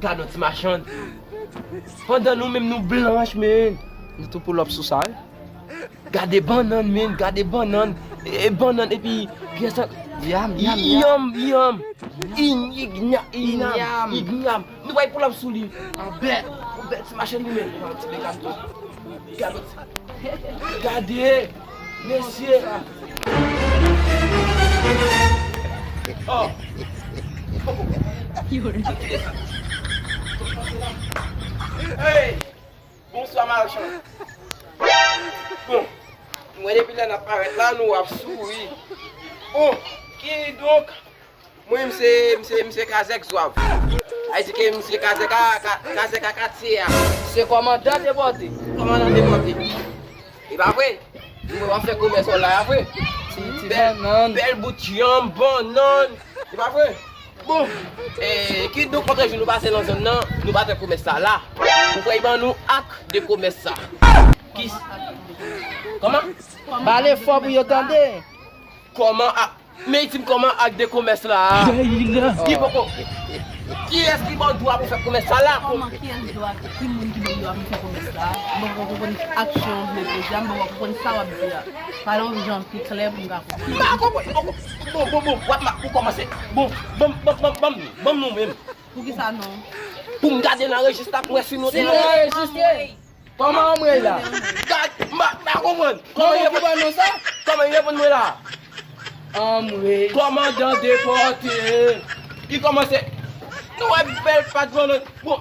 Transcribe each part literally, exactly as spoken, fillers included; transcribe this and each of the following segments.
Gad yon ti machann. Pandan nou menm nou blanch, men. Nou tou pull up sou sa, wi. Gade bannann, men, gade bannann. E, e bannann, epi pyès an. Yam, yam, yam. Yam, yam. In, igna, inam, ignam. Nou bay pull up sou li. An bèt, an bèt, ti machann li menm. Yon ti bekam tou. Gade yon ti. Gade, mesye. Oh. Hey. Bonswa, machann. Bon, mwen depi lè n ap parèt la, nou ap souri. Bon, kidonk, mwen, m se, m se, m se Kazèk Zwav. Sa vle di ke m se Kazèk a, Ka-, Kazèk a katye a. Se kòmandan depòte. Kòmandan depòte. E pa vre? Mwen w ap fè komès w la, vre? Ti, ti bèl, bannann. Bèl bout yanm, bannann. E pa vre? Bon, e, kidonk, lòt jou nou pase nan zòn nan, nou pa t fè komès sa la. Ou kwè y ban nou ak de komès sa? Ki, kòman? Pale fò pou yo tande. Kòman ak, men di m kòman ak de komès la? Li poko. Kiyès ki ba w dwa pou fè komès sa la? Kòman, kiyès dwa, ki moun ki ba w dwa pou fè komès la? Mwen poko konprann aksyon w vle poze a, mwen poko konprann sa w ap di a. Pale yon jan pi klè pou m ka konprann. M pa konprann. Bon, bon, bon, bon, w ap ma-, ou kòmanse. Bon, ban m, ban m, ban m, ban m, ban m non menm. Poukisa non? Pou m gade nan rejis la, pou m wè si non te nan rejis. Kòman anmwey la? Gad, m pa, m pa konprann. Kòman li reponn mwen sa? Kòman li reponn mwen la? Anmwey. Kòmandan depòte. Li kòmanse. Nou wè bèl pat bannann. Bon,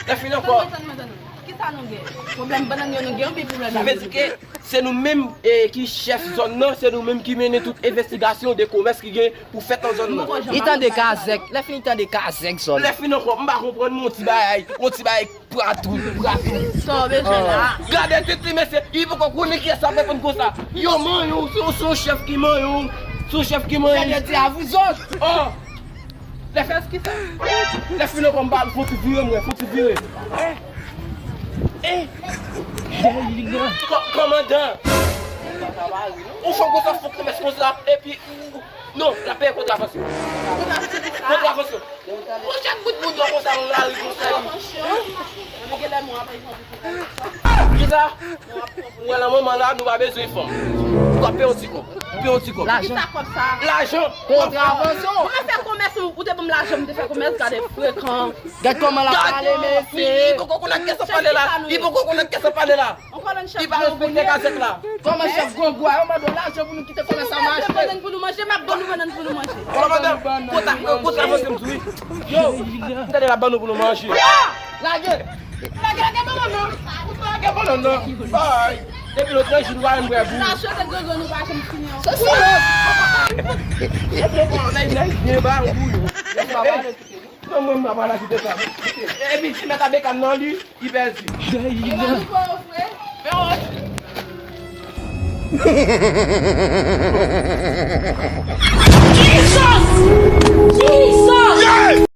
lè fini ankò. Tann mwen, tann mwen, tann mwen. Kisa nou gen? Pwoblèm bannann yo nou gen, oubyen pwoblèm... Sa vle di ke se nou menm, e, ki chèf zòn nan, se nou menm ki mennen tout envestigasyon de komès ki gen pou fèt nan zòn nan. Li tande kazèk, lè fini tande kazèk zòn. Lè fini ankò, m pa konprann, yon ti bagay, yon ti bagay. Pratou, pratou. Sa w bezwen la? Gade tèt li, mesye. Li poko konnen kiyès ap reponn konsa. Yo manyen w, se yon, se yon chèf ki manyen w. Se yon chèf ki manyen w. Gade ti a, vous autres. Oh. Lè fè kisa? Lè fini ankò, m ba l, fon ti vire, mwen, fon ti vire. Eh. Eh. Kò-, kòmandan. Ou fè konsa, fò komès konsa, epi, non, l ap peye kontravansyon. Kontravansyon. Yon chak bout bout dwa konsa, nou lari konsa. Kisa? Mwen la, manman la, nou pa bezwen fanm. Nou ka peye yon ti kòb. Peye yon ti kòb. Lajan. Kisa kòb sa? Lajan. Kontravansyon. Mwen fè komès, ou te ban m lajan, m te fè komès, gade frekan. Gad kòman l ap pale, mesye. Li poko konn ak kiyès ap pale la. Li poko konn ak kiyès ap pale la. Li pa respekte kazèk la. Kòman chèf grangou a, yo mande w lajan pou nou kite komès sa mache. Bannann pou nou manje, m ap ban nou bannann pou nou manje. Kòmandan, konta, konta, konta, m di wi. Yo, m tande l ap ban nou pou nou manje. Lage! Lage, lage bannann nan. Lage bannann nan. Bay. Depi lòt jou nou pa janm bwè bou. Lajan de grangou nou pa janm fini ankò. Se silans. Epi bon, nèg, nèg byen ba ou yo. Yo pa pale. Non, mwen, m pa pale ak li de sa. Epi ti mèt a bekàn nan li, li pèdi. Jesus! Jesus!